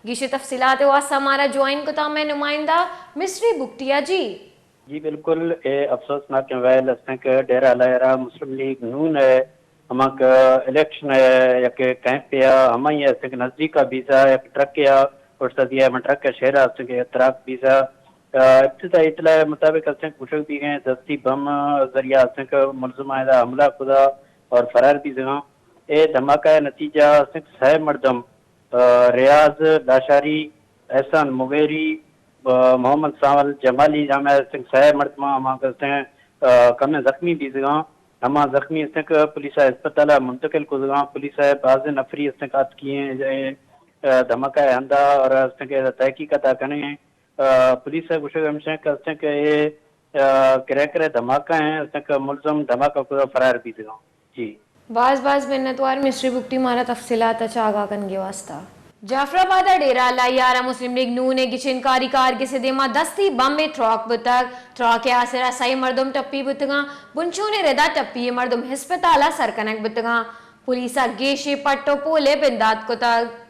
گیشیں تفصیلات ءِ واستہ مارا جوائن کتا مئے نمائندہ مصری بگٹی ءَ۔ جی۔ جی بالکل، اے افسوسناکیں ویل استیں کہ ڈیرہ لائرا مسلم لیگ نون ءِ ہما کہ الیکشن ءِ یک کیمپے ءَ ہمائی ءَ استیں کہ نزدیک ءَ بیزا یک ٹرکے ءَ اوشتاتگی ءَ، ہما ٹرک ءِ شیرا استیں کہ تراک بیزا۔ ابتدائی اطلاع مطابق استیں کہ گوشگ بیگیں دستی بم ذریعہ استیں کہ ملزم آئندہ حملہ کدا اور فرار بیزگاں۔ اے دھماکہ ءِ نتیجہ استیں کہ سئے مردم، آ، ریاض لاشاری، احسان مغیری، آ، محمد سانول جمالی نام ءَ استیں کہ سئے مردماں ہما کہ استیں، آ، کمیں زخمی بیزگاں۔ ہما زخمی استیں کہ پولیس ءِ ہسپتال ءَ منتقل کتگاں۔ پولیس ءِ بازیں نفری استیں کہ اتکی ایں، اے، آ، دھماکہ ءِ ہندا اور استیں کہ تحقیقات ءَ کنگ ایں۔ آ، پولیس ءِ گوشگ ہمیش ایں کہ استیں کہ اے، آ، کریکر ءِ دھماکہ ایں، استیں کہ ملزم دھماکہ کتا فرار بیتگاں۔ جی۔ باز باز منتوار مصری بگٹی مارا تفصیلات ءَ چہ آگاہ کنگی واسطہ۔ جعفر آباد ءِ ڈیرہ اللہ یار ءَ مسلم لیگ نون ءِ گچینکاری کارگس ءِ دیما دستی بمبے تراک بوتگ۔ تراک ءِ آسرا سئے مردم ٹپی بوتگاں۔ بنچونیں ردا ٹپی ءِ مردم ہسپتال ءَ سر کنگ بوتگاں۔ پولیس ءَ گیشیں پٹ ءُ پول ءِ بندات کتگ۔